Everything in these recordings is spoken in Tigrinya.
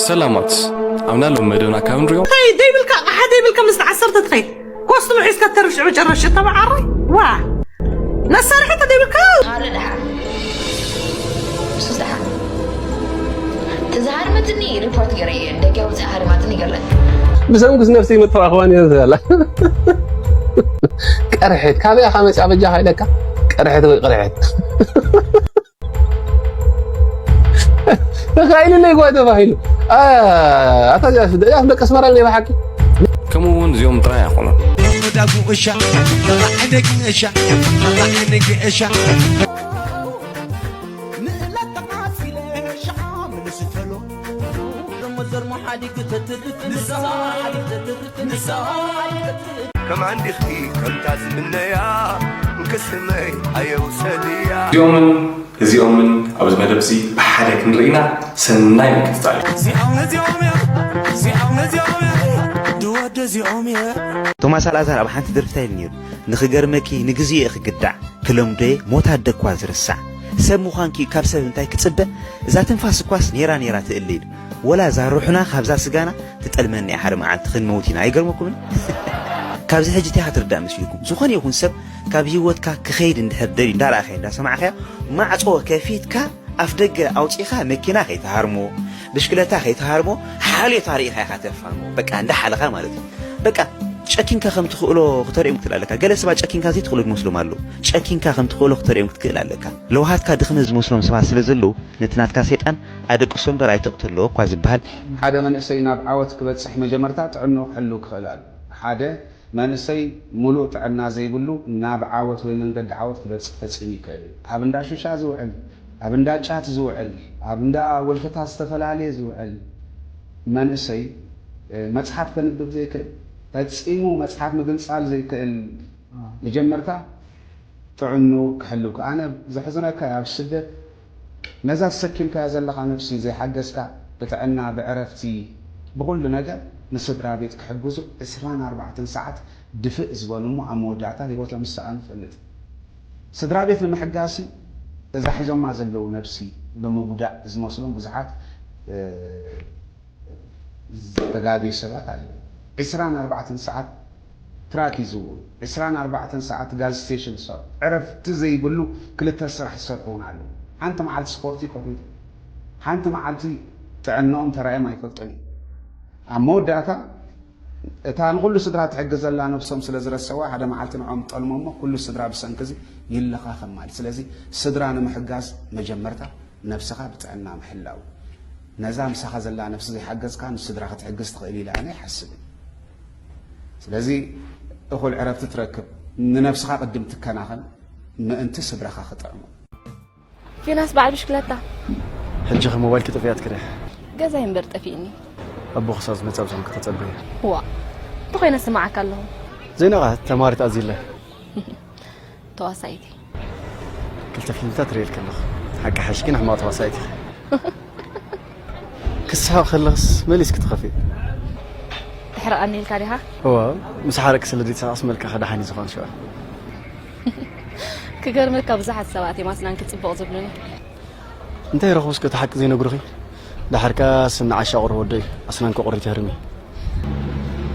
ሰላማት፣ ኣብና ሎም መደብና ካብ ንሪኦ እንታይ ደይብልካ ኣቕሓ ደይብልካ ምስ ዓሰርተ ትኸይድ ኮስትሞ ሒዝካ ተርፍ ሽዑ ጨረሽ ተበዓራይ ዋ ነሳርሒ ተደይብልካ ሃረ ደሓን እሱስ ደሓን ተዝሃርመትኒ ሪፖርት ገረ እየ ደገ ውፅእ ሃርማትኒ ገረ ብሰንኩስ ነፍሰይ መተዋኸዋን እየ ዝብላ ቀርሐት ካበይ ኢኻ መፅኣ በጃኻ ኢለካ ቀርሐት ወይ ቅርሐት ተኻኢሉለይ ጓ ተባሂሉ ኣታ ዚኣስ ደቂ ኣስመራ ናይ ብሓቂ ከምኡ እውን እዚኦም ጥራይ ኣይኮኑን። ከም ኣንዲኺ ከምታ ዝምነያ እንክስመይ ኣየውሰድያ እዚኦምን እዚኦምን ኣብዚ መደብ እዚ ብሓደ ክንርኢና ሰናይ ምክትታል እዩ። ቶማስ ኣልኣዛር ኣብ ሓንቲ ደርፊ እንታይ ኢሉ ነይሩ? ንኽገርመኪ ንግዜኡ እየ ክግዳዕ ክለምዶ እየ ሞት ኣደ እኳ ዝርሳዕ ሰብ ምዃንኪ እዩ ካብ ሰብ እንታይ ክጽበ እዛ ትንፋስ እኳስ ነይራ ነይራ ትእለ ኢሉ ወላ እዛ ሩሕና ካብዛ ስጋና ትጠልመና እያ ሓደ መዓልቲ ክንመውት ኢና ኣይገርመኩምን? ካብዚ ሕጂ እንታይ ክትርዳእ መሲልኩም ዝኾነ ይኹን ሰብ ካብ ህይወትካ ክኸይድ እንድሕር ደልዩ እንዳረኣኻዮ እንዳሰማዕካዮ ማዕጾ ከፊትካ ኣፍ ደገ ኣውጺኻ መኪና ከይትሃርሞ፣ ብሽክለታ ከይትሃርሞ፣ ሓልዮት ኣርኢኻ ኢኻ ተፋንዎ። በቃ እንዳሓለኻ ማለት እዩ። በቃ ጨኪንካ ከም ትኽእሎ ክተርእዮም ክትክእል ኣለካ። ገለ ሰባት ጨኪንካ ዘይትኽእሎ ዝመስሎም ኣለዉ። ጨኪንካ ከም ትኽእሎ ክተርእዮም ክትክእል ኣለካ። ለውሃትካ ድኽመት ዝመስሎም ሰባት ስለ ዘለዉ ነቲ ናትካ ሰይጣን ኣደቅሶ እምበር ኣይትቕተሎ እኳ ዝበሃል። ሓደ መንእሰይ ናብ ዓወት ክበጽሕ መጀመርታ ጥዕንኡ ክሕሉ ክኽእል ኣለዎ። ሓደ መንእሰይ ሙሉእ ጥዕና ዘይብሉ ናብ ዓወት ወይ መንገዲ ዓወት ክበጽሕ ፈጺሙ ይክእል እዩ። ኣብ እንዳ ሹሻ ዝውዕል፣ ኣብ እንዳ ጫት ዝውዕል፣ ኣብ እንዳ ወልፍታት ዝተፈላለየ ዝውዕል መንእሰይ መጽሓፍ ከንብብ ዘይክእል፣ ፈጺሙ መጽሓፍ ምግንጻል ዘይክእል መጀመርታ ጥዕንኡ ክሕልው ኣነ ዘሕዝነካ ኣብ ስደት ነዛ ተሰኪምካያ ዘለኻ ነብሲ ዘይሓገዝካ ብጥዕና ብዕረፍቲ ብኹሉ ነገር ንስድራ ቤት ክሕግዙ ዕስራን ኣርባዕተን ሰዓት ድፍእ ዝበሉ እሞ ኣብ መወዳእታ ህይወቶም ዝሰኣኑ እፈልጥ። ስድራ ቤት ንምሕጋዝሲ እዛ ሒዞማ ዘለዉ ነብሲ ብምጉዳእ ዝመስሎም ብዙሓት ዝተጋገዩ ሰባት ኣለዉ። ዕስራን ኣርባዕተን ሰዓት ትራክ ይዝውሩ፣ ዕስራን ኣርባዕተን ሰዓት ጋዝ ስቴሽን ይሰርሑ፣ ዕረፍቲ ዘይብሉ ክልተ ስራሕ ዝሰርሑ እውን ኣለዉ። ሓንቲ መዓልቲ ስፖርት ይኸዱ፣ ሓንቲ መዓልቲ ጥዕንኦም ተራእዮም ኣይፈልጡን እዮም። ኣብ መወዳእታ እታ ንኹሉ ስድራ ትሕግዝ ዘላ ነብሶም ስለ ዝረሰዋ ሓደ መዓልቲ ንዖም ጠልሞ እሞ ኩሉ ስድራ ብሰንኪ እዚ ይለኻኸም ማለት። ስለዚ ስድራ ንምሕጋዝ መጀመርታ ነብስኻ ብጥዕና ምሕላው ነዛ ምሳኻ ዘላ ነብሲ ዘይሓገዝካ ንስድራ ክትሕግዝ ትኽእል ኢለ ኣነ ኣይሓስብን። ስለዚ እኹል ዕረፍቲ ትረክብ፣ ንነብስኻ ቅድም ትከናኸን ምእንቲ ስድራኻ ክጥዕሙ። ዮናስ በዓል ብሽክለታ። ሕጂ ኸ ሞባይልኪ ጠፊኣትኪ ድያ? ገዛይ እምበር ጠፊእኒ። ኣቦ ክሳብ ዝመጽእ ኣብ ዝኾንኪ ተጸበዪ። ዋእ እንተኾይነ ስምዓካ ኣለኹ። ዘይነቓ ተማሃሪት ኣዚለ። ተዋሳኢት እየ። ክልተ ፊልምታት ርእየልኪ ኣለኹ። ሓቂ ሓይሽኪ ንሕማቕ ተዋሳኢት ኢኺ። ክስሕቕ ከለኽስ መሊስኪ ትኸፍኢ። ተሕርቐኒ ኢልካ ዲኻ? እወ፣ ምስ ሓረቅኪ ስለ ዘይተሳቐስ መልክዕኺ ደሓን እዩ ዝኾን ሽዑ። ክገርመካ ብዙሓት ሰባት እዮም ኣስናንኪ ጽቡቕ ዝብሉኒ። እንታይ ረኽቡስ ከ እቲ ሓቂ ዘይነግሩኺ? ደሓርካ ስኒ ዓሻ ቁሪ ወደይ ኣስናንኪ ቁሪ ትህርሚ።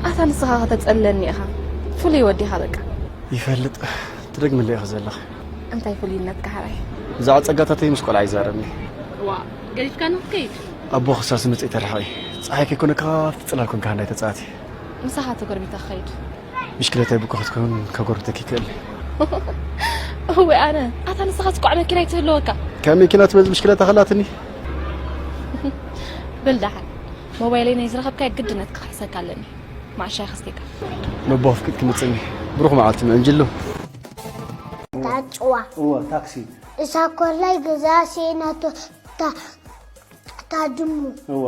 ኣታ ንስኻ ከተጸለኒ ኢኻ። ፍሉይ ወዲኻ በቃ። ይፈልጥ። ትደግምለይ ኢኺ ዘለኺ። እንታይ ፍሉይነትካ ሓራይ? ብዛዕባ ጸጋታተይ ምስ ቆልዓ ይዛረብኒ። ዋእ ገዲፍካኒ ክትከይድ? ኣቦ ክሳስ መጽእ ተርሕቒ። ጸሓይ ከይኮነ ካብቲ ጽላል ኮንካ ሃንዳይ ተጻወቲ። ምሳኻ ተጎርቢተ ክኸይድ። ብሽክለታይ ብኮ ክትከውን ከጎርብተኪ ይክእል። እወ ኣነ ኣታ ንስኻ ስኳዕ መኪና ይትህልወካ። ካብ መኪና ትበዝ ብሽክለታ ከላትኒ። በል ደሓን ሞባይለይ ናይ ዝረኸብካዮ ግድነት ክኽሕሰካ ኣለኒ። ማዕሻ ክስቴካ። ነቦ ፍቅድ ክምጽኒ ብሩኽ መዓልቲ ምዕንጅሉ። ታጭዋ እወ ታክሲ እሳ ኮላይ ገዛ ሴናቶ ታ ታድሙ እወ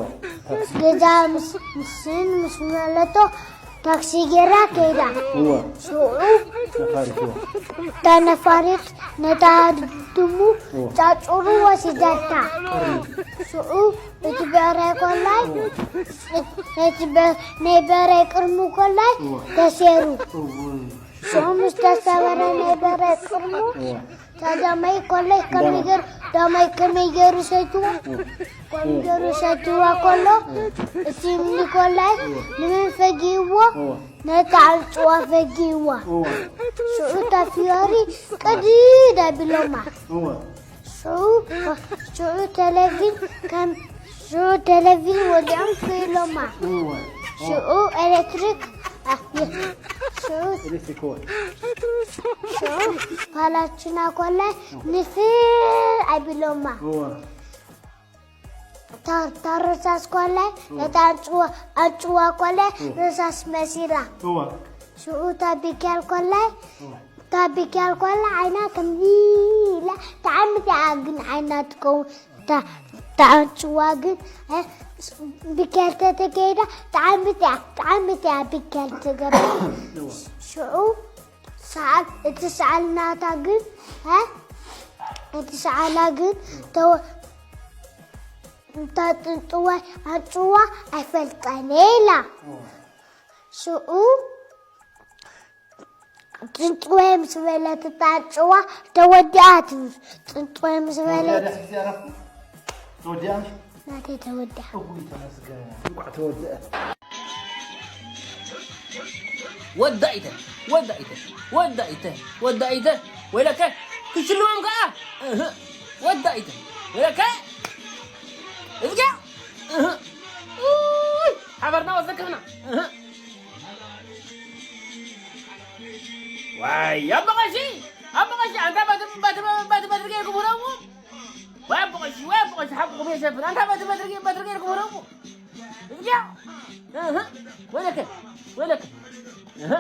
ገዛ ምስ ምስን ምስ መለቶ ታክሲ ጌራ ከይዳ እወ ሽዑ ነፋሪት እወ እታ ነፋሪት ነታ ድሙ እወ ጫጩሩ ወሲዳታ ሽዑ እቲ በራይ ኮላይ እቲ በ- ናይ በራይ ቅርሙ ኮላይ እወ ተሴሩ እወ ሽዑ ምስ ተሰበረ ናይ በራይ ቅርሙ እወ ዳማይ ኮላይ ከመይ ገይሩ ዳማይ ከመይ ገይሩ ሰትዎ ከመይ ገይሩ ሰትዋ ከሎ እቲ ምኒ ኮላይ ንመን ፈጊዎ ነታ ኣንጭዋ ፈጊዋ ሽዑ እታ ፊዮሪ ቅድድ ኣቢሎማ ሽዑ ሽዑ ተለቪን ከም ሽዑ ተለቪን ወዲዖም ክኢሎማ ሽዑ ኤሌክትሪክ ሽዑ ሽዑ ፓላችና ኮላይ ንፍር ኣቢሎማ ታርሳስ ኮላይ ነታ ኣንጭዋ ኣንጭዋ ኮላይ ርሳስ መሲላ ሽዑ ታቢክያል ኮላይ ታቢክያል ኮላ ዓይና ከምዚ ኢላ ብጣዕሚ እዚኣ ግን ዓይና ትከውን ታንጭዋ ግን ብከልተ ተገይዳ ብጣዕሚ እዚኣ ብጣዕሚ እዚኣ ብከል ትገብር ሽዑ ሰዓል እቲ ሰዓል ናታ ግን እቲ ሰዓላ ግን ተወ እንታ ጥንጥዋይ ኣንጭዋ ኣይፈልጠን ኢላ ሽኡ ጥንጥወይ ምስ በለት እታ ኣንጭዋ ተወዲኣ ትብል። ጥንጥወይ ምስ በለት ተወዲኣ ናተይ ተወዲኣ። እውይ ተመስገን እንኳዕ ተወደአ። ወዳኢተ ወዳኢተ ወዳኢተ ወዳኢተ ወይለከ ክሽልሞም ከኣ እህ ወዳኢተ ወይለከ እዝጋ እህ ሓበርና ወዘክፍና እህ ዋይ ኣቦ ቀሺ ኣቦ ቀሺ ኣንታ በትሪ በትሪ በትሪ ገይርኩም ህረሙ ወይ ኣቦ ቀሺ ወይ ኣቦ ቀሺ ሓቁኹም የሸፍን ኣንታ በትሪ በትሪ በትሪ ገይርኩም ህረሙ እዚኣ እህ ወለከ ወለከ እህ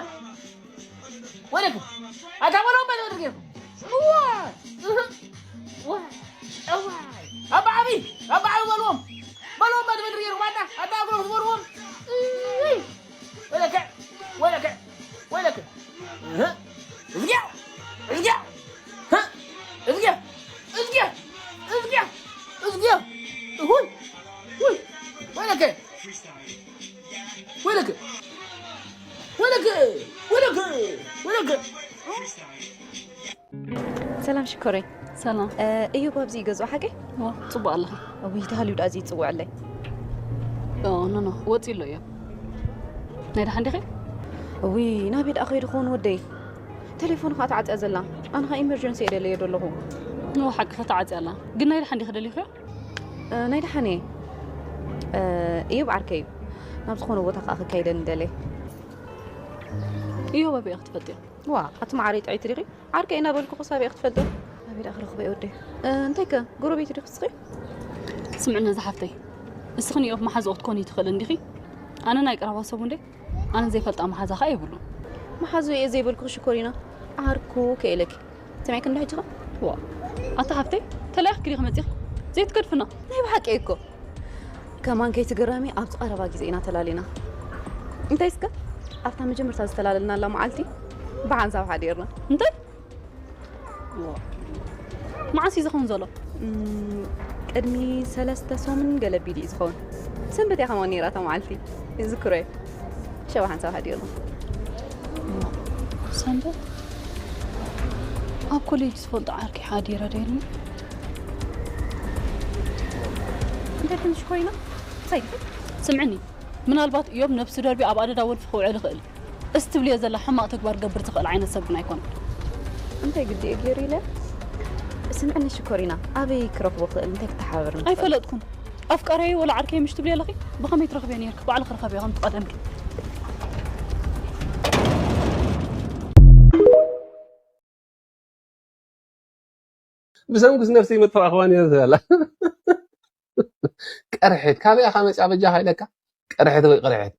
ወለከ ኣታ በሎ በትሪ ገይርኩም እዋ እህ ዋ እዋ ኣባ ዓቢ ኣባ ዓቢ በልዎም በልዎም በትሪ ገይርኩም ኣታ ኣታ እግሮም ዝበልዎም እይ ወለከ ወለከ ወለከ እህ እዝጊያ እዝጊያ እህ እዝጊያ እዝጊያ እዝጊያ እዝጊያ እሁይ ውይ ወለከ ወለከ ወለከ ወለከ ወለከ ሰላም ሽኮረይ። ሰላም። እዮብ ኣብዚ እዩ ገዝኡ ሓቀይ? ዋ፣ ጽቡቕ ኣለኺ። እውይ ተሃልዩ ደኣ እዚ ይጽውዐለይ። ኖ ኖ፣ ወጺኡ ኣሎ እዮብ። ናይ ደሓን ዲኺ? እውይ ናበይ ደኣ ከይዱ ክኸውን ወደይ? ቴሌፎኑ ከዓ ተዓጽያ ዘላ። ኣነ ከዓ ኢመርጀንሲ እየ ደለዮ ዘለኹ። ኖ ሓቅኺ ተዓጽያ ኣላ። ግን ናይ ደሓን ዲኺ ደሊኽዮ? ናይ ደሓን እየ። እዮብ ዓርከይ እዩ። ናብ ዝኾነ ቦታ ከዓ ክካይደኒ ደለየ። እዮብ ኣበይ ኢኺ ትፈልጥዮ? ዋ ኣቲ መዓረይ ጥዕይቲ ዲኺ? ዓርከይ እናበልኩ ክሳብ እየ ክትፈልጦ ኣበይ ደኣ ክረኽቦ እየ ወደይ እንታይ ከ ጎረቤቱ ዲኺ እስኺ ስምዕኒ እዛ ሓፍተይ እስኺ ንዮብ መሓዝኦ ክትኮኒ ትኽእል እንዲኺ ኣነ ናይ ቀረባ ሰቡ እንደ ኣነ ዘይፈልጣ መሓዛ ኸኣ የብሉ መሓዙ እየ ዘይበልኩ ሽኮሪና ዓርኩ ከኢለኪ ሰሚዕኪ እንዶ ሕጂ ኸ ዋ ኣታ ሓፍተይ ተለያኽኪ ዲኺ መፂኺ ዘይትገድፍና ናይ ብሓቂ እኮ ከማን ከይትግረሚ ኣብዚ ቀረባ ግዜ ኢና ተላሊና እንታይ እስከ ኣብታ መጀመርታ ዝተላለልናላ መዓልቲ ብሓንሳብ ሓዲርና እንታይ መዓስ እዩ ዝኸውን ዘሎ ቅድሚ ሰለስተ ሰሙን ገለ ቢሉ እዩ ዝኸውን ሰንበት እያ ከማን ነይራ እታ መዓልቲ ይዝክሮ እየ ሸባ ሓንሳብ ሓዲርና ሰንበት ኣብ ኮሌጅ ዝፈልጦ ዓርኪ ሓዲረ ዶ የለን እንታይ ትንሽ ኮይና ሳይ ስምዕኒ ምናልባት እዮም ነብሱ ደርቢ ኣብ ኣደዳ ወልፊ ክውዕል ይኽእል እስ ትብልዮ ዘላ ሕማቕ ተግባር ገብር ዝኽእል ዓይነት ሰብ ግን ኣይኮነን እንታይ ግዲ እየ ገይሩ ኢለ ስምዕኒ ሽኮሪና ኣበይ ክረኽቦ ክእል እንታይ ክተሓባበር ኣይፈለጥኩን ኣፍቃርየይ ወላ ዓርከይ ምሽ ትብሊ ኣለኺ ብኸመይ ትረኽብዮ ነርክ ባዕልኺ ርኸብዮ ከም ትቐደምኪ ብሰንኩስ ነፍሰይ መጥፋእኽዋን እያ ትበላ ቀርሐት ካበይ ኢኻ መፅያ በጃኻ ኢለካ ቀርሐት ወይ ቅርሐት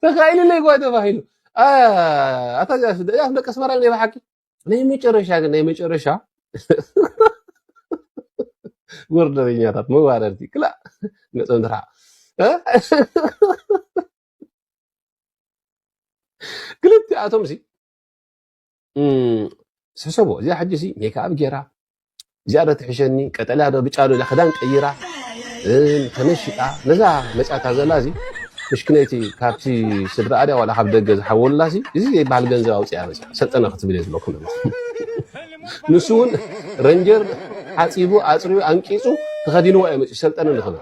ተኻኢሉለይ ጓ ተባሂሉ ኣታ ደቂ ኣስመራ ናይ ብሓቂ ናይ መጨረሻ ግን ናይ መጨረሻ ወርደረኛታት መዋረድቲ ክላ ገፀም ድርሓ ክልቲኣቶም ሲ ሕሰቦ እዚኣ ሕጂ ሲ ሜክኣብ ጌራ እዚኣ ዶ ትሕሸኒ ቀጠልያ ዶ ብጫ ዶ ኢላ ክዳን ቀይራ ተመሺጣ ነዛ መጻታ ዘላ እዚ ምሽክነይቲ ካብቲ ስድራ ኣድያ ዋላ ካብ ደገ ዝሓወሉላሲ እዚ ዘይበሃል ገንዘብ ኣውፅያ መፅያ ሰልጠነ ክትብል እየ ዝብለኩም። ንሱ እውን ረንጀር ሓፂቡ ኣፅርዩ ኣንቂፁ ተኸዲንዋ እዩ መፅዩ ሰልጠነ ንኽብል።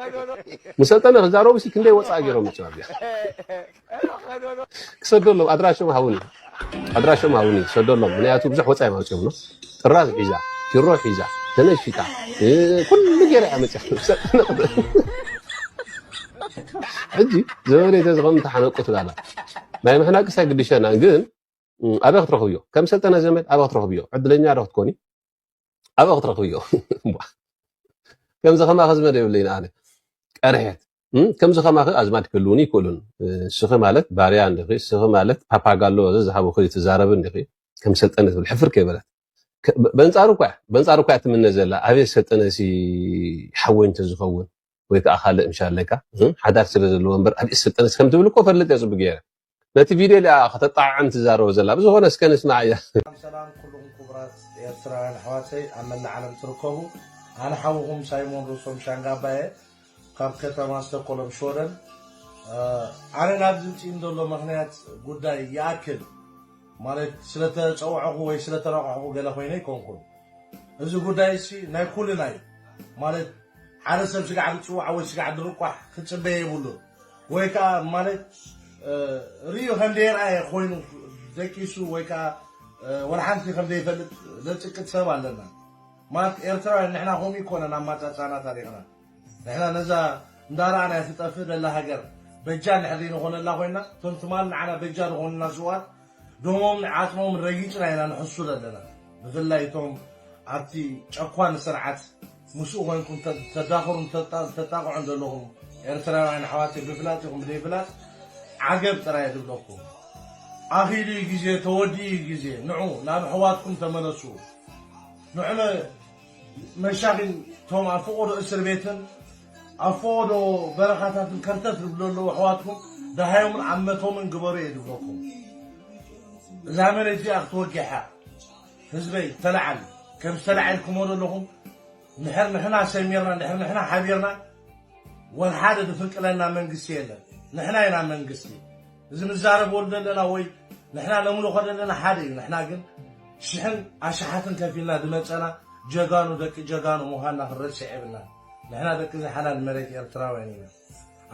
ምስ ሰልጠነ ክዛረቡ ሲ ክንደይ ወፃኢ ገይሮም መፅዮም ኣብዚኣ። ክሰደሎም ኣድራሾም ሃውኒ ኣድራሾም ሃውኒ ክሰደሎም ምክንያቱ ብዙሕ ወፃኢ ማውፅዮም ነው። ጥራዝ ሒዛ ኪሮ ሒዛ ተነሽጣ ኩሉ ገይራ እያ መፅያ። ሕጂ ዘመነይ ተዝኸም ተሓነቁ ትላላ ናይ ምሕናቅስ ኣይግድሸና ግን ኣበይ ክትረኽብዮ ከም ሰልጠነ ዘመድ ኣበይ ክትረኽብዮ ዕድለኛ ዶ ክትኮኒ ኣበይ ክትረኽብዮ። ከምዚ ከማኺ ዝመደ የብለይን ኣነ ቀርሕት ከምዚ ከማኺ ኣዝማድ ክህልውኒ ይክእሉን። ስኺ ማለት ባርያ እንዲኺ ስኺ ማለት ፓፓጋሎ ዝሃቡኺ ትዛረቢ እንዲኺ ከም ሰልጠነ ትብል ሕፍር ከይበለት በንጻሩ እኳ በንጻሩ እኳ ትምነ ዘላ ኣበይ ሰልጠነ ሲ ሓወኝ ተዝኸውን ወይ ከዓ ካልእ ምሻለካ ሓዳር ስለ ዘለዎ እምበር ኣበይ ሰልጠነስ ከም ትብል እኮ ፈልጥ እየ ጽቡቅ ገይረ ነቲ ቪድዮ ሊኣ ከተጣዕዕም ትዛረቦ ዘላ ብዝኾነ እስከ ንስማዕ እያ። ሰላም ሰላም ኩልኹም ክቡራት ኤርትራውያን ኣሕዋተይ ኣብ መላእ ዓለም ትርከቡ ኣነ ሓውኹም ሳይሞን ሩሶም ሻንጋባየ ካብ ከተማ ስቶኮሎም ሽወደን ኣነ ናብዚ ምፅእን ዘሎ ምክንያት ጉዳይ ይኣክል ማለት ስለተፀውዐኹ ወይ ስለተረቋሕኹ ገለ ኮይነ ኣይኮንኩን እዚ ጉዳይ ሲ ናይ ኩልና እዩ ማለት ሓደ ሰብ ስጋዕ ክፅዋዕ ወይ ስጋዕ ድርቋሕ ክፅበየ የብሉን ወይ ከዓ ማለት ርእዩ ከም ዘይረኣየ ኮይኑ ደቂሱ ወይ ከዓ ወላ ሓንቲ ከም ዘይፈልጥ ዘፅቅጥ ሰብ ኣለና ማለት ኤርትራውያን ንሕና ከምኡ ይኮነን ኣማፃፃና ታሪክና ንሕና ነዛ እንዳረኣና ትጠፍእ ዘላ ሃገር በጃ እንድሕር ዘይንኾነላ ኮይና እቶም ትማል ንዓና በጃ ዝኾኑና ስውኣት ደሞምን ዓፅሞም ረጊፅና ኢና ንሕሱ ዘለና ብፍላይ እቶም ኣብቲ ጨኳን ስርዓት ምስኡ ኮይንኩም ተዳኽሩን ተጣቕዑን ዘለኹም ኤርትራውያን ኣሕዋተይ ብፍላጥ ይኹን ብደይፍላጥ ዓገብ ጥራይ እየ ዝብለኩም ኣኺሉ እዩ ግዜ ተወዲኡ እዩ ግዜ ንዑ ናብ ኣሕዋትኩም ተመለሱ ንዑ መሻኺን እቶም ኣብ ፈቖዶ እስር ቤትን ኣብ ፈቖዶ በረኻታትን ከርተት ዝብሉ ዘለዉ ኣሕዋትኩም ደሃዮምን ዓመቶምን ግበሩ እየ ዝብለኩም እዛ መሬት እዚኣ ክትወጊሓ ህዝበይ ተለዓል ከም ዝተለዓልኩሞ ዘለኹም ንሕር ንሕና ሰሚርና ንሕር ንሕና ሓቢርና ወልሓደ ዝፍንቅለና መንግስቲ የለን ንሕና ኢና መንግስቲ እዚ ንዛረበሉ ዘለና ወይ ንሕና ነምልኾ ዘለና ሓደ እዩ ንሕና ግን ሽሕን ኣሽሓትን ከፊልና ዝመፀና ጀጋኑ ደቂ ጀጋኑ ምዃንና ክንረስዕ የብልና ንሕና ደቂ ዝሓላል መሬት ኤርትራውያን ኢና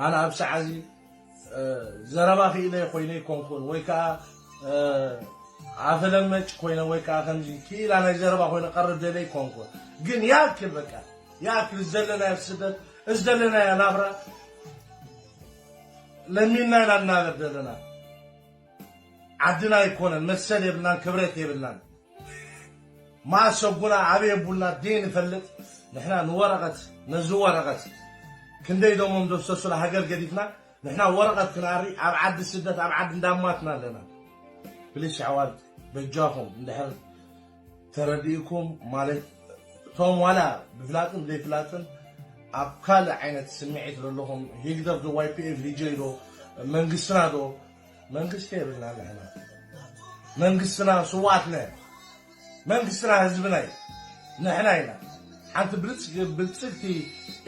ኣነ ኣብ ሰዓዚ ዘረባ ክኢለ ኮይነ ይኮንኩን ወይ ከዓ ኣፈለመጭ ኮይነ ወይ ከዓ ከምዚ ክኢላ ናይ ዘረባ ኮይነ ቀርብ ደለ ይኮንኩን ግን ያክል በቃ ያክል ዘለናዮ ስደት እዚ ዘለናዮ ናብራ ለሚና ኢና እናበር ዘለና ዓድና ይኮነን መሰል የብልናን ክብረት የብልናን ማእሰጉና ኣበይ የቡልና ደይ ንፈልጥ ንሕና ንወረቐት ነዚ ወረቐት ክንደይ ደሞም ደፍሰሱላ ሃገር ገዲፍና ንሕና ወረቐት ክንኣሪ ኣብ ዓዲ ስደት ኣብ ዓዲ እንዳማትና ኣለና ፕሊስ ኣሕዋት በጃኹም እንድሕር ተረዲእኩም ማለት እቶም ዋላ ብፍላጥን ብዘይፍላጥን ኣብ ካልእ ዓይነት ስምዒት ዘለኹም ሂግደፍ ዶ ዋይፒኤፍ ሊጀይ ዶ መንግስትና ዶ መንግስቲ የብልና ንሕና መንግስትና ስዋትና መንግስትና ህዝብና እዩ ንሕና ኢና ሓንቲ ብልፅግቲ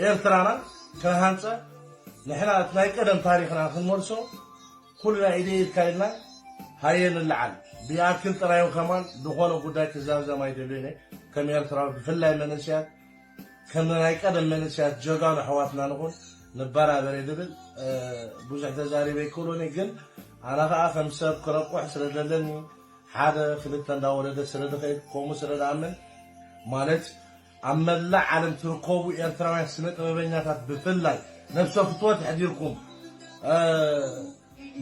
ኤርትራና ክንሃንፀ ንሕና እቲ ናይ ቀደም ታሪክና ክንመልሶ ኩልና ኢደ ኢድካ ኢልና ሃየ ንለዓል ብኣክል ጥራዮም ከማን ዝኾነ ጉዳይ ክዛዘም ኣይደልዩን ከም ኤርትራዊ ብፍላይ መንእስያት ከም ናይ ቀደም መንእስያት ጀጋኑ ኣሕዋትና ንኹን ንበራበር ዝብል ብዙሕ ተዛሪበ ይክእሉኒ ግን ኣነ ከዓ ከም ሰብ ክረቁሕ ስለ ዘለኒ ሓደ ክልተ እንዳወለደ ስለ ዝኸይድ ከምኡ ስለ ዝኣምን ማለት ኣብ መላእ ዓለም ትርከቡ ኤርትራውያን ስነ ጥበበኛታት ብፍላይ ነብሰ ፍትወት ኣሕዲርኩም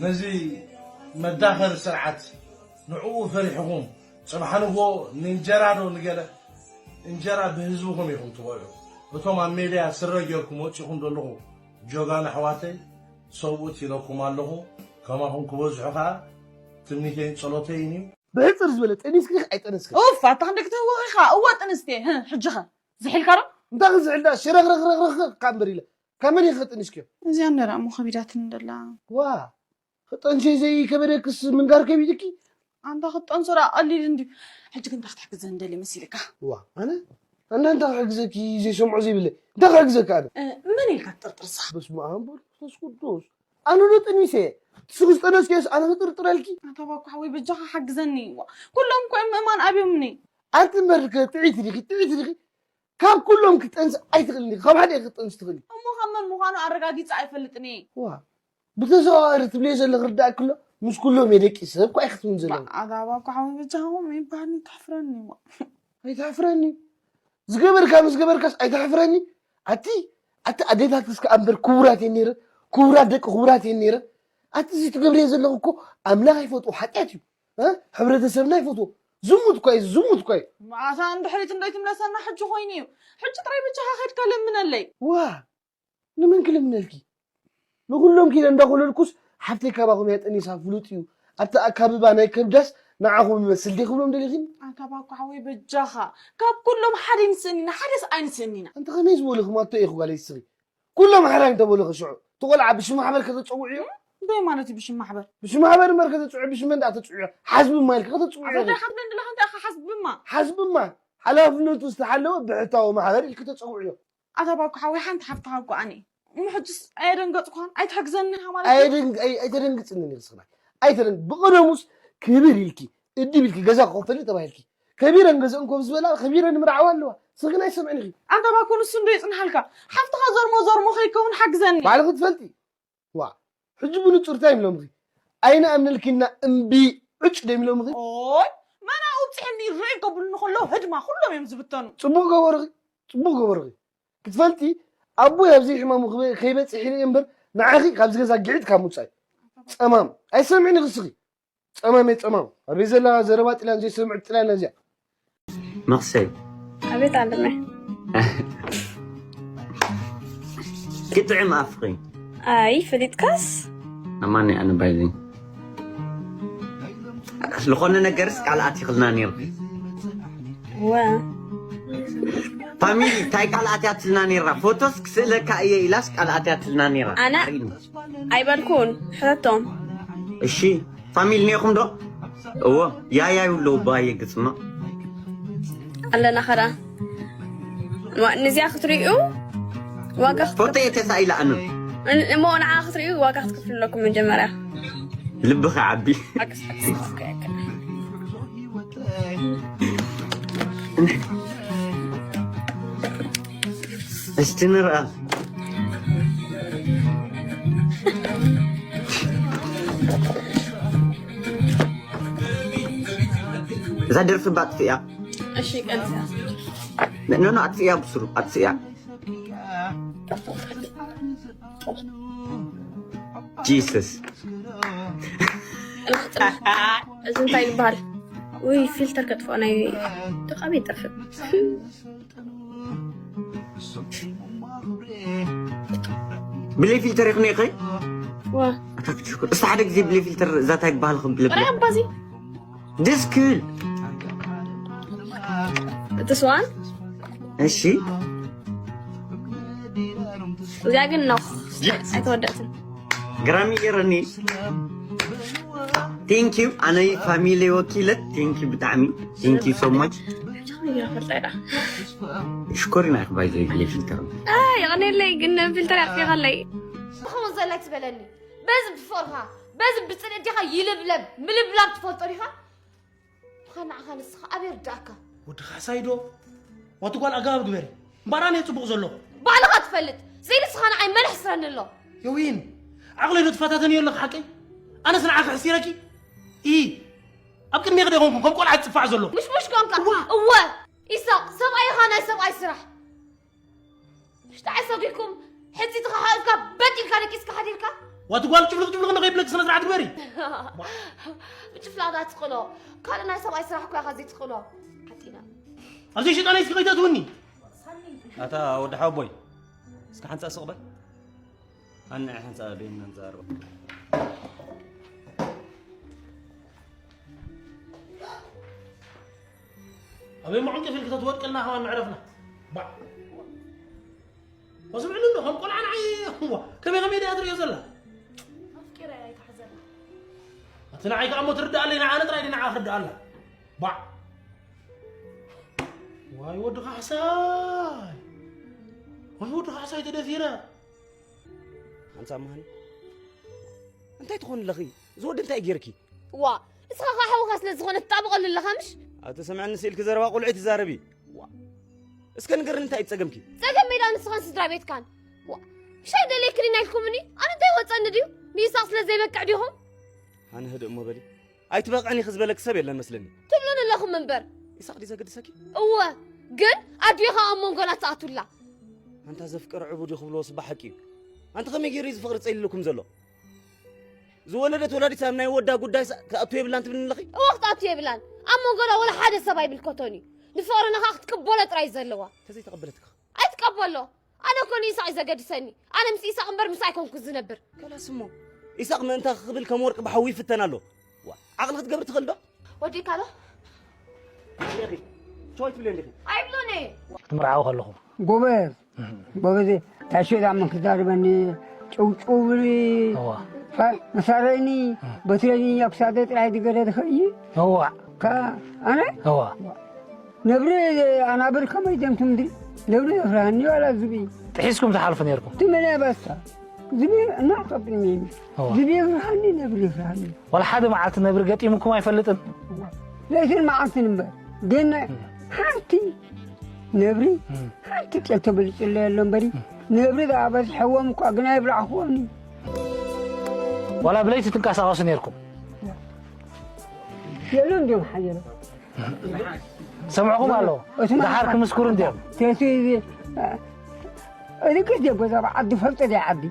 ነዚ መዳኸሪ ስርዓት ንዕኡ ፈሪሕኹም ፅባሕ ንግሆ ንእንጀራ ዶ ንገለ እንጀራ ብህዝብኹም ኢኹም ትበልዑ እቶም ኣብ ሜድያ ስረ ጌርኩም ወፂኹም ዘለኹ ጆጋን ኣሕዋተይ ሰብኡት ኢለኩም ኣለኹ ከማኹም ክበዝሑ ከዓ ትምኒተይን ፀሎተይን እዩ ብሕፅር ዝበለ ጠኒስኪ ዲኺ ኣይጠነስክን? ኡፍ ኣታ ክንደይ ክትህውኽ ኢኻ እወ ጥንስቲ እህ ሕጂ ኸ ዝሒልካ ዶ? እንታይ ክዝሕል ደኣ ሽረኽረኽረኽረኽ እካ እምበር ኢለ ካብ መን ኢኺ ጠኒስክዮ? እዚኣ እንደ ደኣ እሞ ከቢዳትኒ ደላ። ዋእ ክጠንሲ ዘይከበደክስ ምንጋር ከቢድኪ? ኣንታ ክትጠንሶ ደኣ ቀሊል እንድዩ። ሕጂ ግን እንታይ ክትሕግዘኒ ደልየ መሲልካ? ዋእ ኣነ ኣነ እንታይ ክሕግዘኪ ዘይሰምዖ ዘይብለይ እንታይ ክሕግዘኪ ኣነ? መን ኢልካ ትጥርጥርሳ? በስመኣም በል መንፈስ ቅዱስ ኣነ ዶ ጠኒሰ? ንስኺ ዝጠነስክዮስ ኣነ ክጥርጥረልኪ? ኣታ ባኮ ሓወይ በጃኻ ሓግዘኒ። ዋ፣ ኩሎም እኮ እዮም ምእማን ኣብዮምኒ። ኣንቲ እምበር ከ ጥዕይቲ ዲኺ? ጥዕይቲ ዲኺ? ካብ ኩሎም ክትጠንሲ ኣይትኽእልን ዲኺ? ካብ ሓደ ክትጠንሲ ትኽእሊ። እሞ ካብ መን ምዃኑ ኣረጋጊጸ ኣይፈልጥን እየ። ዋ፣ ብተዘዋዋሪ ትብልዮ ዘለኺ ክርዳእኪ ኣሎ። ምስ ኩሎም እየ ደቂሰ ሰብ እኮ ኣይክትብልን ዘለኺ። ኣታ ባኮ ሓወይ በጃኹም ይባህኒ ተሕፍረኒ። ዋ። ኣይተሕፍረኒ። ዝገበርካ ምስ ገበርካስ ኣይተሕፍረኒ። ኣቲ ኣቲ ኣዴታትስ ከኣ እምበር ክቡራት እየን ነይረን። ክቡራት ደቂ ክቡራት እየን ነይረን። ኣቲ እዚ ትገብርዮ ዘለኹ እኮ ኣምላኽ ኣይፈትዎ ሓጢኣት እዩ። እ? ሕብረተሰብና ኣይፈትዎ። ዝሙት እኳ እዩ፣ ዝሙት እኳ እዩ። ኣታ ንድሕሪት እንዶ ኣይትምለሰና ሕጂ ኮይኑ እዩ። ሕጂ ጥራይ ብቻኻ ከድካ ለምነለይ። ዋ፣ ንመን ክልምነልኪ? ንኹሎም ኪደ እንዳኾለልኩስ ሓፍተይ ካባኹም እያ ጠኒሳ ፍሉጥ እዩ። ኣብቲ ኣካብባ ናይ ከብዳስ ንዓኹም ይመስል ዲየ ክብሎም ደሊኺኒ? ኣታ ባኮ ሓወይ በጃኻ፣ ካብ ኩሎም ሓደ ኣይንስእን ኢና፣ ሓደስ ኣይንስእን ኢና። ኣንቲ ከመይ ዝበሉኹም ኣቶ ኢኹ ጓለይ እስኺ? ኩሎም ሓራይ እንተበሉኺ ሽዑ፣ እቲ ቆልዓ ብሽም ማሕበር ከተጸውዕዮ? እንታይ ማለት እዩ ብሽም ማሕበር? ብሽም ማሕበር እምበር ከተጽውዕ፣ ብሽም መን ደኣ ተጽውዕዮ? ሓዝብማ ኢልኪ ከተጽውዕዮ ኣታ ኢኺ። እንታይ ሓዝብን ድላ እንታይ ኢኻ ሓዝብማ? ሓዝብማ፣ ሓላፍነቱ ዝተሓለወ ብሕታዊ ማሕበር ኢልኪ ተጸውዕዮ። ኣታ ባኮ ሓወይ ሓንቲ ሓፍትኻ እኮ ኣነ እሞ ሕጅስ ኣየደንገጽኳን? ኣይትሕግዘኒ ኢኻ ማለት እዩ? ኣየደንግ-፣ ኣይ-፣ ኣይተደንግጽኒ ንስኽና። ኣይተደንግ-፣ ብቐደሙስ ክብር ኢልኪ፣ እድብ ኢልኪ ገዛ ክኸፈልኒ ተባሂልኪ። ከቢረን ገዝአን ኮፍ ዝበላ ከቢረን ምርዓዋ ኣለዋ። ስኽን ኣይሰምዕን ኢኺ። ኣታ ባኮ ንሱ እንዶ ይጽንሓልካ። ሓፍትኻ ዘርሞ ዘርሞ ከይከውን ሓግዘኒ። ባዕልኺ ትፈልጢ። ዋ፣ ሕጂ ብንጹር እንታይ ኢሎምኺ? ኣይንኣምነልኪና እምቢ ዕጭ ዶ ኢሎምኺ? ኦይ፣ መን ኣብጽሐኒ ርእ ከብሉኒ ከለዉ ህድማ ኩሎም እዮም ዝብተኑ። ጽቡቕ ገበርኺ፣ ጽቡቕ ገበርኺ። ክትፈልጢ ኣቦይ ኣብ ዘይሕማሙ ክበ-፣ ከይበጽሕ ኢለ እየ እምበር ንዓኺ ካብዚ ገዛ ግዒት ካብ ምውጻእ። ጸማም፣ ኣይሰምዕን ኢኺ እስኺ። ጸማም እየ ጸማም። ኣበይ ዘላ ዘረባ ጥልያን ዘይሰምዕ ጥልያን እዚኣ። መኽሰይ። ኣቤት ኣለመ። ክጥዕም ኣፍኺ። ኣይ ፈሊጥካስ? ኣማኒ ኣነ ባይዘኝ። ዝኾነ ነገርስ ቃል ኣቲኽልና ነይርኪ። ወ ፋሚሊ እንታይ ቃል ኣትያትልና ነይራ? ፎቶስ ክስእለካ እየ ኢላስ ቃል ኣትያትልና ነይራ። ኣነ ኣርእይኒ። ኣይበልኩን፣ ሕተቶም። እሺ፣ ፋሚሊ ኔኹም ዶ? እዎ፣ ያያ ይብሉ ባየ ግጽማ። ኣለና ኸዳ። ዋ፣ ነዚኣ ክትርእዩ ዋጋ ክት-፣ ፎቶ እየ ተሳኢላ ኣነ። እን-፣ እሞ ንዓ ክትርእዩ ዋጋ ክትከፍሉ ኣለኩም መጀመርያ። ልብኻ ዓቢ። ሓቅስ፣ ሓቅስ፣ ኦኬ፣ ኦኬ። እስቲ ንርኣ። እዛ ደርፊ ባ ኣጥፍእያ። እሺ፣ ቀንሳ። ኖ፣ ኖ፣ ኣጥፍእያ ብስሩ፣ ኣጥፍእያ። ጂሰስ። ጽናሕ፣ ጽናሕ። እዚ እንታይ ይበሃል? ውይ፣ ፊልተር ከጥፍኦ ናይ ደቃቢ ይጠፍእ። ብለይ ፊልተር ይኽን ይኸይ? ዋ። ኣታ ክትሽኩር። እስቲ ሓደ ግዜ ብለይ ፊልተር እዛ እንታይ ይበሃል ክብል ጥራይ ኣባዚ። ደስ ክብል። እቲ ስዋን? እሺ። እዚኣ ግን ኖ። ጂሰስ። ኣይተወደእትን። ግራሚ ገይረኒ። ቴንክ ዩ። ኣነይ ፋሚሊ ወኪለት። ቴንክ ዩ ብጣዕሚ። ቴንክ ዩ ሶ ማች። ብቻ ነው ይራፈል ጣይዳ። ሽኮሪና ኢኺ ባይ ዘይ ብለይ ፊልተር። ኣይ፣ የቐኔለይ ግን ፊልተር ያጥፊኻለይ። ከምኡ ዘላ ትበለኒ። በዚ ብፍቕርኻ፣ በዚ ብጽልእት ዲኻ ይልብለብ፣ ምልብላብ ትፈልጦ ዲኻ? ብኻ ንዓኻ ንስኻ ኣበይ ርዳእካ? ወዲ ካሕሳይ ዶ? ዋቲ ጓል ኣገባብ ግበሪ። እምበኣር ኣነ ጽቡቕ ዘሎ። ባዕልኻ ትፈልጥ። ስኢሉ ንስኻ ንዓይ መን ኣሕስረኒ ኣሎ? የዊን፣ ዓቕለይ ዶ ትፈታተንዮ ኣለኺ ሓቀይ? ኣነስ ንዓኺ ኣሕሲረኪ? ኢ፣ ኣብ ቅድሜኺ ዶ ኣይኮንኩን ከም ቆልዓ ዝጽፋዕ ዘሎ? ምሽሙሽ ኮንካ። እዋ። እወ፣ ኢሳቕ፣ ሰብኣይ ኢኻ ናይ ሰብኣይ ስራሕ። ምሽጣ ሰጒግኩም፣ ሕጂ ተኸሓኢልካ፣ በጥ ኢልካ ደቂስካ ሓዲርካ? ዋቲ ጓል ጭፍልቕ ጭፍልቕ እንዶ ከይብለኪ ስነ ስርዓት ግበሪ። ብጭፍላቕ ዳ ትቕሎ፣ ካልእ ናይ ሰብኣይ ስራሕ እኮ ኢኻ ዘይትቕሎ። ሓቲና። ኣብዚ ሽጣን እስኪ ከይተትውኒ። ኣታ ወዲ ሓወቦይ፣ እስኪ ሓንሳእ ስቕ በል። ኣነ ሓንሳእ በይንና ንዛረብ። ኣበይ መዑንቅፍ ኢልኪ ተትወድቅልና ከማን መዕረፍና። ባዕ። ወስምዕኒ እንዶ፣ ከም ቆልዓ ንዓይ፣ እዋ፣ ከመይ ከመይ ድያ ትርእዮ ዘላ? ኣፍቂረ እያ ኣይትሓዘላ። ኣቲ ንዓይ ከኣ እሞ ትርድኣለይ፣ ንዓነ ጥራይ ድዩ ንዓ ክርድኣላ? ባዕ። ዋይ ወዲ ካሕሳይ። ዋይ ወዲ ካሕሳይ ተደፊረ። ሓንሳብ መሃኒ። እንታይ ትኾኒ ኣለኺ? እዚ ወዲ እንታይ ገይርኪ? ዋ፣ እስኻ ኸዓ ሓውኻ ስለ ዝኾነ ትጣብቐሉ ኣለኻ ምሽ? ኣቶ ሰምዐኒ ስኢልኪ ዘረባ ቆልዑ ትዛረቢ። ዋ፣ እስከ ንገርኒ እንታይ እዩ ጸገምኪ? ጸገም ሜዳ ንስኻን ስድራ ቤትካን። ዋ፣ ምሽ ኣይደልየክን ኢና ኢልኩምኒ? ኣነ እንታይ ወጸኒ ድዩ? ንይስሐቅ ስለ ዘይበቅዕ ዲኹም? ኣነ ህድእ እሞ በሊ። ኣይትበቕዕን ኢኺ ዝበለኪ ሰብ የለን መስለኒ። ትብሉን ኣለኹም እምበር። ይስሐቅ ድዩ ዘገድሰኪ? እወ፣ ግን ኣዲኻ ኣብ መንጎና ትኣቱላ። ኣንታ ዘፍቅር ዕቡድ እዩ ክብልዎ ስባ ሓቂ እዩ። ኣንቲ ከመይ ገይሩ እዩ ዝፍቅሪ ጸሊሉኩም ዘሎ? ዝወለደት ወላዲት ኣብ ናይ ወዳ ጉዳይ ሳ-፣ ክትኣቱ የብላን ትብልኒ ኣለኺ? እወ ክትኣቱ የብላን። ኣብ መንጎና ወላ ሓደ ሰብ ኣይምልከቶን እዩ። ንፍቕርና ኸኣ ክትቅበሎ ጥራይ እዩ ዘለዋ። ተዘይተቐበለትካ? ኣይትቀበሎ። ኣነ እኮ ንኢሳቕ እዩ ዘገድሰኒ። ኣነ ምስ ኢሳቕ እምበር ምስ ኣይኮንኩ ዝነብር። ከላስ እሞ ኢሳቕ ምእንታ ክብል ከም ወርቂ ብሓዊ ይፍተን ኣሎ። ዋ፣ ዓቕሊ ክትገብር ትኽእል ዶ? ወዲእካ ዶ? ሸዋይ ትብሊ እንዲኺ? ኣይብሎን እየ። ክትምርዓው ከለኹም። ጎበዝ፣ ጎበዝ፣ ታሽዳ ምን ክዛርበኒ ጭውጭው ብሊ። እዋ። ፈ-፣ መሳረይኒ፣ በትረኒ፣ ኣብ ክሳደ ጥራይ ዝገደ ዝኸይ። እዋ። ከ-፣ ኣነ? እዋ። ነብሪ ኣናብር ከመይ ደም ትምድሪ? ነብሪ የፍርሃኒ ዋላ ዝብኢ? ጥሒስኩም ትሓልፉ ነርኩም? ትመነ በስታ። ዝብኢ እና ጠብኒ። እዋ። ዝብኢ የፍርሃኒ፣ ነብሪ የፍርሃኒ። ዋላ ሓደ መዓልቲ ነብሪ ገጢሙኩም ኣይፈልጥን? ለይትን መዓልትን እምበር። ግን እም። ሓንቲ ነብሪ እም። ሓንቲ ጤል ተበሊጹለ ኣሎ እምበሪ። እም። ነብሪ ዝኣበዝሐዎም እኳ ግን ኣይብላዕኹዎምን። ዋላ ብለይቲ ትንቀሳቐሱ ነርኩም? የሉ እንዲዮም ሓየሎ። ሰምዕኹም ኣሎ። እቲ ደሓር ክምስክሩ እንዲዮም። ተቲ እዚ ግዜ ጎዛ ዓዲ ፈልጦ ዲያ ዓዲ።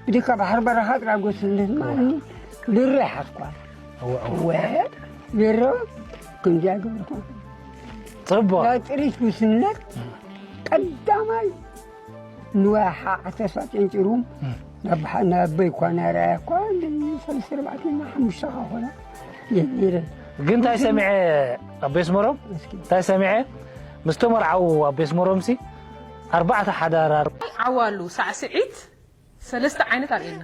ብድካ ባሕር በረኻ ጥራይ ጎስነት ማኒ ድሮ ይሓስኳል። እወ፣ እወ። ወ ድሮ ክንዲያ ገበርኩ። ጽቡቕ። ናይ ጥሪት ጉስነት ቀዳማይ ንዋይ ሓ-፣ ዓሰርተ ጨንጭሩ እም። ናብ ሓ-፣ ናብ ኣቦይ እኳ ናይ ረኣያ እኳ እንድን ሰለስተ ኣርባዕተ እና ሓሙሽተ ኸኾና የኒረ። ግን እንታይ ሰሚዐ ኣቦይ ኣስመሮም? እስኪ። እንታይ ሰሚዐ? ምስ ተመርዓው ኣቦይ ኣስመሮምሲ ኣርባዕተ ሓዳር ኣር-፣ ዓዋሉ ሳዕስዒት ሰለስተ ዓይነት ኣርእየና።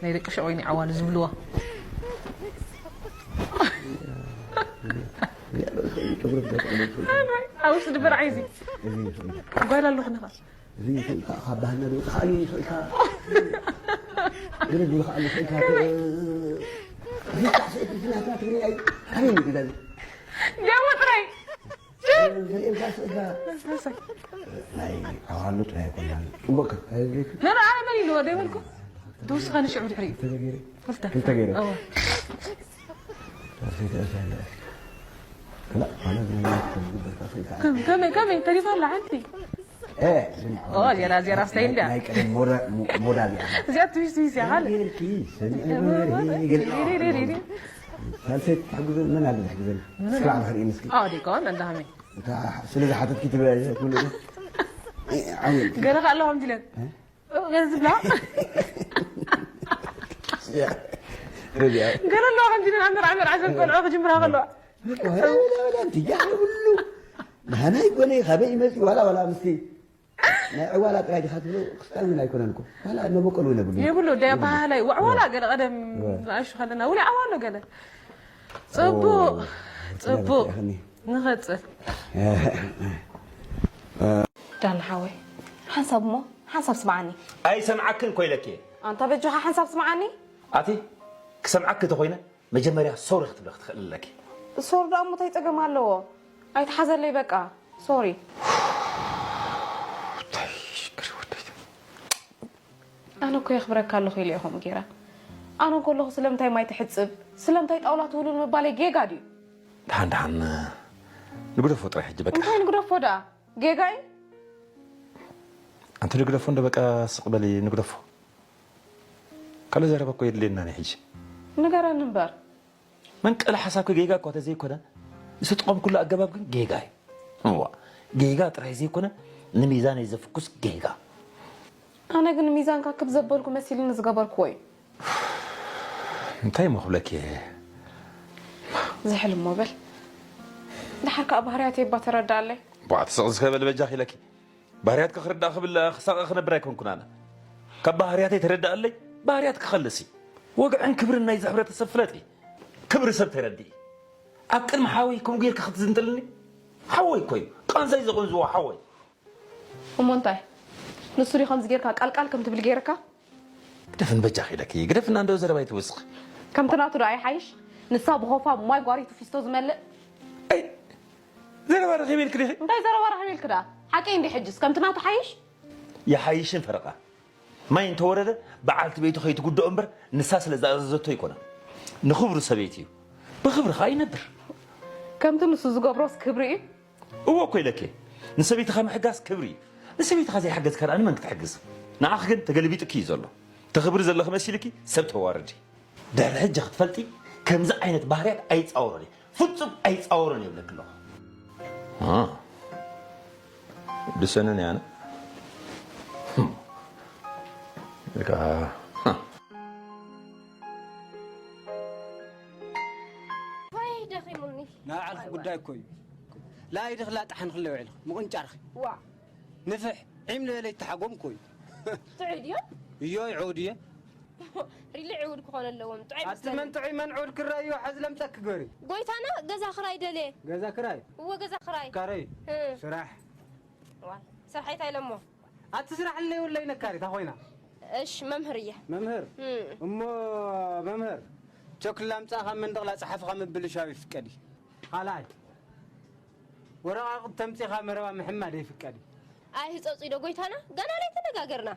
ናይ ደቂ ሸቆይኒ ዓዋሉ ዝብልዋ። ኣብ ውሽጢ ድበር ዓይዚ። ጓል ኣለኹ ንኻ። እዚ ይኽእልካ፣ ካብ ባህልና ዶ ይኽኣል እዩ ይኽእልካ። ገለ ዶ ይኽኣል ይኽእልካ። እዚ ሳዕስዒት እዚ ናትና ትግርኛ እዩ። ካበይ እዩ ገዛ እዚ? ዲያሞ ጥራይ። ዘርእየልካ ስእልካ። ናይ ዓዋሉ ጥራይ ኣይኮናን። ጽቡቕ ከ-፣ ኣይብለይክ? ነረ ኣነ መን ኢልዎ ደይበልኩ? ተወስኻ ንሽዑ ድሕሪ። ክልተ ገይረ። ክልተ። ክልተ ገይረ። እወ። ከላ፣ ማለት ነው። ከም-፣ ከመይ፣ ከመይ? ተሪፋ ኣላ ሓንቲ። እ፣ ኦ፣ ዜራ፣ ዜራ ስታይል ድያ? ናይ ቀደም ሞዳ-፣ ሞ-፣ ሞዳ እዚኣ። እዚኣ ትዊስ፣ ትዊስ እያ፣ ካልእ። ጌርኪ፣ ሰሚዐ፣ ሪሪ፣ ሪሪ፣ ሪሪ። ሳልሰይቲ ትሕግዘ፣ መን ኣለ ዝሕግዘኒ? እስኪ ላዕሊ ክርኢ እስኪ። ኣዎ፣ ዲኮን፣ እንዳ ሃመይ። እታ ስለ ዝሓተትኪ ትበ-፣ ትብሉ ዶ? እ፣ ዓውል። ገለ ከ ኣለዋ ከምዚ ኢለን። እ? እ፣ ገለ ዝብላ? ያ፣ ረቢያ። ገለ ኣለዋ ከምዚ ኢለን፣ ኣብ መርዓ፣ መርዓ ዘን ቆልዑ ክጅምራ ከለዋ። ወላ፣ ወላ፣ ወላ፣ እንት፣ ያ፣ ኩሉ። ናህና ይኮነ፣ ካበይ ይመጽእ፣ ዋላ፣ ዋላ፣ ምስቲ ናይ ዕዋላ ጥራይ ዲኻ ትብሎ? ክስታን እውን ኣይኮነን እኮ። ዋላ መበቆል እውን የብሉን። የብሉ፣ ደ-፣ ባህላይ፣ ዋዕዋላ ገለ ቀደም እወ። ንኣሽቱ ከለና፣ ውሊ ዓዋሎ ገለ። ጽቡቕ፣ ኦ፣ ጽቡቕ። ያኽኒ። ንቐጽል። ዳና ሓወይ፣ ሓንሳብ እሞ፣ ሓንሳብ ስምዓኒ። ኣይሰምዓክን እኮ ኢለኪ። ኣንታ በጃኻ ሓንሳብ ስምዓኒ። ኣቲ፣ ክሰምዓኪ ተኾይነ፣ መጀመርያ ሶሪ ክትብሊ ክትኽእሊ ኣለኪ። ሶሪ ደኣ እሞ እንታይ ጸገም ኣለዎ? ኣይትሓዘለይ በቃ። ሶሪ። እንታይ ሽግር ወደይ? ኣነ እኮ የኽብረካ ኣለኹ ኢለ እየ ከምኡ ገይረ። ኣነ እንከለኹ ስለምንታይ ማይ ትሕጽብ? ስለምንታይ ጣውላ ትውልውል ምባለይ ጌጋ ድዩ? ደሓን ደሓን ንግደፎ ጥራይ ሕጂ በቃ። እንታይ ንግደፎ ደኣ? ጌጋ እዩ? ኣንቲ ንግደፎ እንዶ በቃ ስቕ በሊ ንግደፎ። ካልእ ዘረባ እኮ የድልየናን እዩ ሕጂ። ንገረኒ እምበር። መንቀሊ ሓሳብኪ ጌጋ እኳ ተዘይኮነ፣ ዝተጠቐምኩሉ ኣገባብ ግን ጌጋ እዩ። እዋ፣ ጌጋ ጥራይ ዘይኮነ፣ ንሚዛነይ ዘፍኩስ ጌጋ። ኣነ ግን ሚዛንካ ክብ ዘበልኩ መሲልኒ ዝገበርኩዎ እዩ። እንታይ እሞ ክብለኪ እየ? ዝሕል እሞ በል። ደሓር ከኣ ባህርያተይ እባ ተረድኣለይ። ቧዕ፣ ትስቕ ዝኸበል በጃኺ ኢለኪ። ባህርያትኪ ክርዳእ ክብል ክሳቐ ክነብር ኣይኮንኩን ኣነ። ካብ ባህርያተይ ተረድኣለይ፣ ባህርያትኪ ክኸልስ እዩ። ወግዕን ክብርን ናይዚ ሕብረተሰብ ፍለጢ። ክብሪ ሰብ ተረድኢ። ኣብ ቅድሚ ሓወይ ከምኡ ጌርካ ክትዝንጥልኒ? ሓወይ እኮ እዩ። ቃንዛይ ዘቐንዝዎ ሓወይ። እሞ እንታይ? ንሱ ድዩ ከምዚ ጌርካ ቃልቃል ከም ትብል ጌርካ? ደፍን በጃኺ ኢለኪ፣ ግደፍና እንዶ ዘረባ ይትውስኽ። ከምቲ ናቱ ዶ ኣይሓይሽ? ንሳ ብኾፋ ማይ ጓሪቱ ፊስቶ ዝመልእ። ኣይ፣ ዘረባ ረኺበ ኢልኪ ዲኺ? እንታይ ዘረባ ረኺበ ኢልኪ ደኣ? ሓቀይ እንዲ ሕጅስ ከምቲ ናቱ ሓይሽ? ይሓይሽን ፈረቓ። ማይ እንተወረደ በዓልቲ ቤቱ ከይትጉድኦ እምበር ንሳ ስለ ዝኣዘዘቶ ኣይኮነን። ንኽብሩ ሰበይቲ እዩ። ብኽብሪ ኸኣ ይነብር። ከምቲ ንሱ ዝገብሮስ ክብሪ እዩ? እወ እኮ ኢለኪ። ንሰበይትኻ ምሕጋዝ ክብሪ እዩ። ንሰበይትኻ ዘይሓገዝካ ደኣ ንመን ክትሕግዝ? ንዓኺ ግን ተገልቢጥኪ እዩ ዘሎ። ተኽብሪ ዘለኺ መሲልኪ ሰብ ተዋርዲ። ድሕሪ ሕጂ ክትፈልጢ ከምዚ ዓይነት ባህርያት ኣይጻወሮን እየ። ፍጹም ኣይጻወሮን እየ ይብለኪ ኣለኹ። አ፣ ድሰንን ያነ። ህም። ኢልካ፣ ሀ። ወይ ደኺሙኒ። ናይ ባዕልኺ ጉዳይ እኮ እዩ። ላይድኺ ላጥሓንኺ ኣለዊ ውዒልኺ ምቕንጫርኺ። ዋ። ንፍሕ ዒም ልበለ ይተሓጎም እኮ እዩ። ጥዑይ ድዮ? እዮ፣ ይዕውድ እየ። ሪሊ ዕውድ ክኾን ኣለዎም። ጥዑይ ኣቲ መን ኣይመስለንን። ጥዑይ መን ዕውድ ክረኣዮ፣ ሓዚ ለምጸኪ ግበሪ። ጎይታና ገዛ ክራይ ደልየ። ገዛ ክራይ? እወ፣ ገዛ ክራይ። ካረይ? እ። ስራሕ። ዋይ፣ ስራሕ እንታይ ኢለሞ? ኣቲ ስራሕ ለይብለይ ነካሪት ኣኾይና። እሽ፣ መምህር እየ። መምህር? እም። እሞ መምህር፣ ቸክላ ኣምጻእኻ መንደቕ ላጽሓፍኻ ምብልሻው ይፍቀድ እዩ። ካልኣይ፣ ወረቓቕቲ ተምጺኻ መረባ ምሕማድ ይፍቀድ እዩ። ኣይ ህጸጹ ኢዶ ጎይታና፣ ገና ለይተነጋገርና።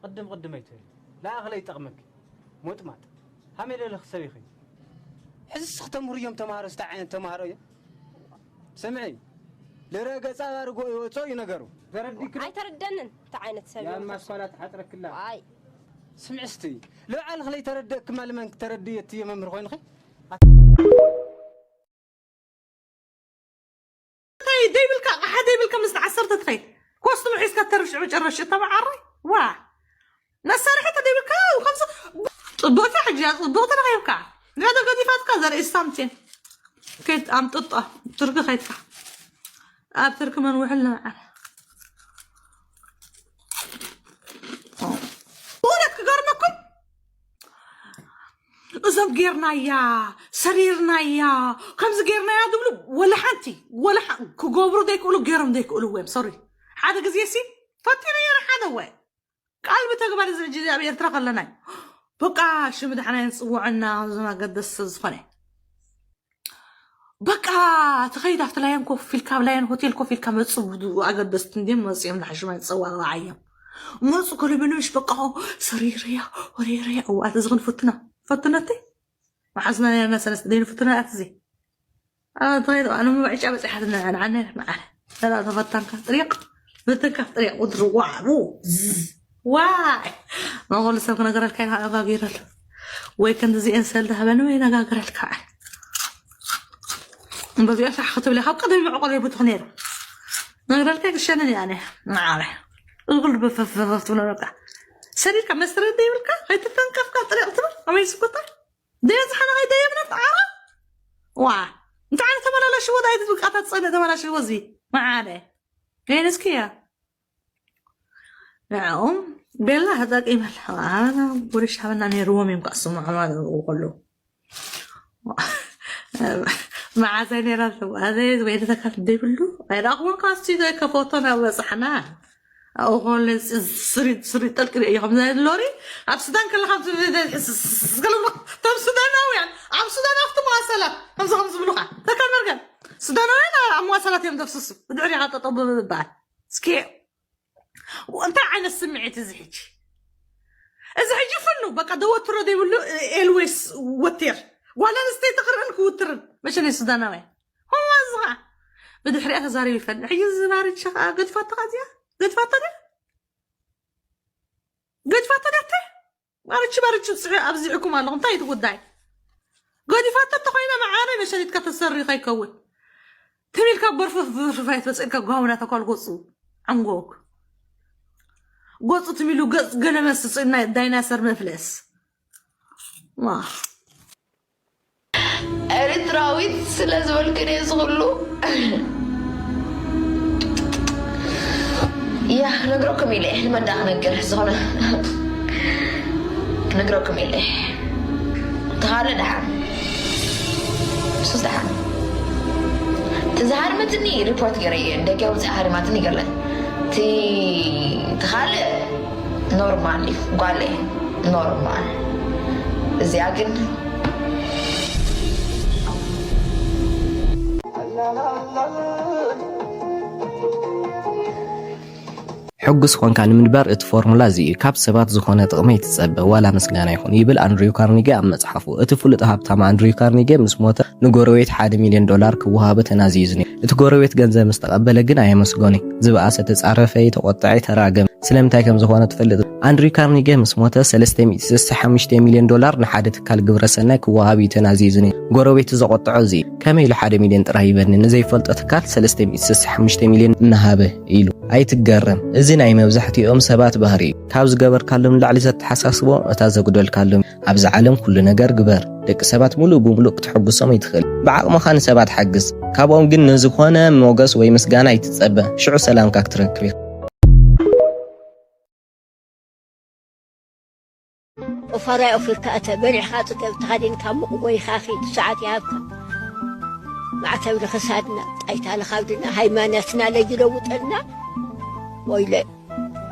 ቅድም ቅድም ኣይትበል። ለኣኽለ ይጠቕመኪ። ሞጥማጥ። ሃመይ ለለኽ ሰብ ኢኺ። ሕዝስ ክተምህሩ እዮም ተማሃሮ፣ ስታይ ዓይነት ተማሃሮ እዮም? ስምዒ፣ ልረ ገጻ ኣርጎ ይወጾ እዩ ነገሩ። ተረዲክ ዶ? ኣይተረደንን፣ እንታይ ዓይነት ሰብ ያ እዮም? ማስኳላ ትሓጥረክላ። ኣይ። ስምዒ እስቲ፣ ልብዓል ክለይ ተረደእክማ ልመን ክተረድእ የትየ መምህር ኮይንኺ? እንታይ ደይብልካ፣ ኣቕሓ ደይብልካ ምስ ዓሰርተ ትኸይድ። ኮስትሞ ሒዝካ ተርብሽ መጨረሽ እታ መዓረይ። ዋ። መሳርሒ ተደይብልካ፣ ከምዚ ጽቡቕቲ ሕጂ፣ ጽቡቕቲ ረኺብካ። ገለ ገዲፋትካ ዘርኢ ሳምቲን። ከይድ ኣምጥጦ፣ ትርኪ ከይድካ። ኣብ ትርኪ መን ውዕል ንበዓል። ብእውነት ክገርመኩም፣ እዞም ጌርናያ፣ ሰሪርናያ፣ ከምዚ ጌርናያ ዝብሉ ወላ ሓንቲ፣ ወላ ሓ-፣ ክገብሩ ዘይክእሉ፣ ጌሮም ዘይክእሉ እዮም። ሶሪ። ሓደ ግዜ ሲ ፈቲነዮ ንሓደ እወ። ቃል ብተግባር እዚ ሕጂ ኣብ ኤርትራ ከለና እዩ። በቃ ሽም ደሓና ንጽውዐና፣ እዞም ኣገደስቲ ዝኾነ። በቃ ትኸይድ ኣብቲ ላየን ኮፍ ኢልካ፣ ኣብ ላየን ሆቴል ኮፍ ኢልካ መጹ ኣገደስቲ እንድዮም መጺኦም ንሓሽማ ይጸዋወዓዮም። መጹ ከሎ በሉ ምሽ በቃ ሰሪረያ፣ ወሪረያ፣ እዋ፣ ኣቲ እዚ ክንፍትና። ፈትነተይ? መሓዝና ነርና ሰለስተ ደይንፍትና ኣቲ እዚ። ኣንታይ ኣነ ምብዕጫ በጺሓትና ንዓነ መዓረ። ሰላ ተፈታንካ ጥሪቕ፣ ብትንካ ጥሪቕ ውድሪ ዋዕቡ። ዋይ! መቐሉ ሰብ ክነገረልካ ኢና ኣጋጊረሉ። ወይ ከምዚ እየን ሰልዲ ሃበኒ ወይ ነጋግረልካ። በዚኣ ሳሕ ክትብለ ካብ ቀደም መዕቆል የብትኽ ነይሩ። ነግረልካ ክሸነን እያ ኣነ። መዓረ። እግል ብፍፍፍፍ ትብሎ በቃ። ሰዲድካ መስትረት ዘይብልካ፣ ከይትተንከፍካ ጥሪቕ ትብል፣ ኣበይ ስኩታ? ደየ ዝሓነ ከይደየብና ተዓራ? ዋ፣ እንታይ ዓይነት ተመላላሽዎ ዳይ ዝብቃታት ጸነ ተመላሽዎ እዚ? መዓረ። ገይንስኪ እያ። ንዕኦም ቤላ ተጠቂመላ። ኣነ ጉርሽ ሃበና ነይርዎም እዮም ክኣስሙ ዓማ ዝብኡ ከለዉ። መዓዛይ ነይራ ኣለዉ። ኣዘይ ወይ ተካፍ ደይብሉ። ኣይዳኹም ካስቲ ዘይ ከፎቶ ናብ በጻሕና። ኣብኡ ከሎ ስሪ፣ ስሪ ጠልቂ ርእዮ ከም ናይ ሎሪ ኣብ ሱዳን ከለኻ ኣብ ሱዳን ዝሕስስ ገለ ቶም ሱዳናውያን ኣብ ሱዳን ኣብቲ መዋሰላት ከምዚ ከም ዝብሉኻ ተካል መርገም ሱዳናውያን ኣብ መዋሰላት እዮም ዘፍስሱ ብድሕሪኻ ጠጠው ብምባል እስኪ እንታይ ዓይነት ስምዒት እዚ ሕጂ እዚ ሕጂ ፍኑ በቃ ደወትሮ ዘይብሉ ኤልዌስ ወቴር ጓል ኣንስተይቲ ክርእን ክውትርን መሸነ ሱዳናውያን ሆዋ እዚ ኸዓ ብድሕሪኣ ተዛሪቡ ይፈን ሕጂ ዝባርድ ሸኻ ገድፋቶ ኸዓ እዚኣ ገድፋቶ ድያ ገድፋቶ ድያ እተ ማርቺ ማርቺ ዝስሑ ኣብዚሕኩም ኣለኹም እንታይ እቲ ጉዳይ ገዲፋቶ እንተኾይነ መዓረይ መሸኒትካ ተሰሪ ከይከውን ትም ኢልካ በርፍፍርፋይ ተፅእልካ ጓውና ተኳል ጎፁ ዓንጎክ ጎፁ ትም ኢሉ ገፅ ገለመስ ፅእና ዳይናሰር መፍለስ ዋ ኤርትራዊት ስለ ዝበልክን እየ ዝኽሉ ያ ክነግረኩም ኢለ እየ ንመን ደኣ ክነግር ዝኾነ ክነግረኩም ኢለ እየ ተኻለ ደሓን ሱስ ደሓን እቲ ዝሃርመትኒ ሪፖርት ገይረ እየ ደጊ ኣውፅእ ሃሪማትኒ ገለ እቲ ተኻለ ኖርማል እዩ ጓል እየ ኖርማል። እዚኣ ግን ሕጉስ ኾንካ ንምንባር እቲ ፎርሙላ እዚ እዩ። ካብ ሰባት ዝኾነ ጥቕሚ ኣይትጸበ፣ ዋላ ምስጋና ይኹን፣ ይብል ኣንድሪው ካርኒጌ ኣብ መጽሓፉ። እቲ ፍሉጥ ሃብታም ኣንድሪው ካርኒጌ ምስ ሞተ ንጎረቤት ሓደ ሚልዮን ዶላር ክወሃቦ ተናዚዙ ነይሩ። እቲ ጎረቤት ገንዘብ ምስ ተቐበለ ግን ኣየመስገኖን። ዝበኣሰ፣ ተጻረፈ፣ ተቖጥዐ፣ ተራገመ። ስለምንታይ ከም ዝኾነ ትፈልጥ? ኣንድሪው ካርኒጌ ምስ ሞተ ሰለስተ ሚእቲ ስሳ ሓሙሽተ ሚልዮን ዶላር ንሓደ ትካል ግብረ ሰናይ ክወሃብ እዩ ተናዚዙ ነይሩ። ጎረቤቱ ዘቖጥዖ እዚ እዩ። ከመይ ኢሉ ሓደ ሚልዮን ጥራይ ይበኒ ንዘይፈልጦ ትካል ሰለስተ ሚእቲ ስሳ ሓሙሽተ ሚልዮን እናሃበ ኢሉ? ኣይትገረም። እዚ ናይ መብዛሕትኦም ሰባት ባህሪ እዩ። ካብ ዝገበርካሎም ንላዕሊ ዘተሓሳስቦም እታ ዘጉደልካሎም። ኣብዚ ዓለም ኩሉ ነገር ግበር። ደቂ ሰባት ሙሉእ ብሙሉእ ክትሕጉሶም ኣይትኽእል። ብዓቕምኻ ንሰባት ሓግዝ። ካብኦም ግን ንዝኾነ ሞገስ ወይ ምስጋና ኣይትጸበ። ሽዑ ሰላምካ ክትረክብ ኢኻ። ኦፋራይ ኦፊርካ እተ በሊዕኻ ጽገብ ተኸዲንካ ሙቕ ጎይኻ ኺድ ሰዓት ይሃብካ። ማዕተብ ንኽሳድና ጣይታ ንኻብድና ሃይማኖትና ለይለውጠልና። ወይለ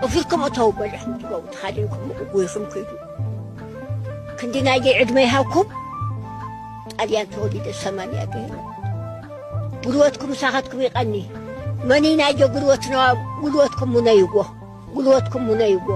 ኦፊርኩም እተው በሊዕኩም ትገቡ ተኸዲንኩም ሙቕ ጎይኹም ኪዱ። ክንዲ ናየይ ዕድመ ይሃብኩም። ጣልያን ተወሊደ ሰማንያ ገይረ። ጉልበትኩም ምሳኻትኩም ይቐኒ። መኒናዮ ጉልበትና ጉልበትኩም ሙነይዎ። ጉልበትኩም ሙነይዎ።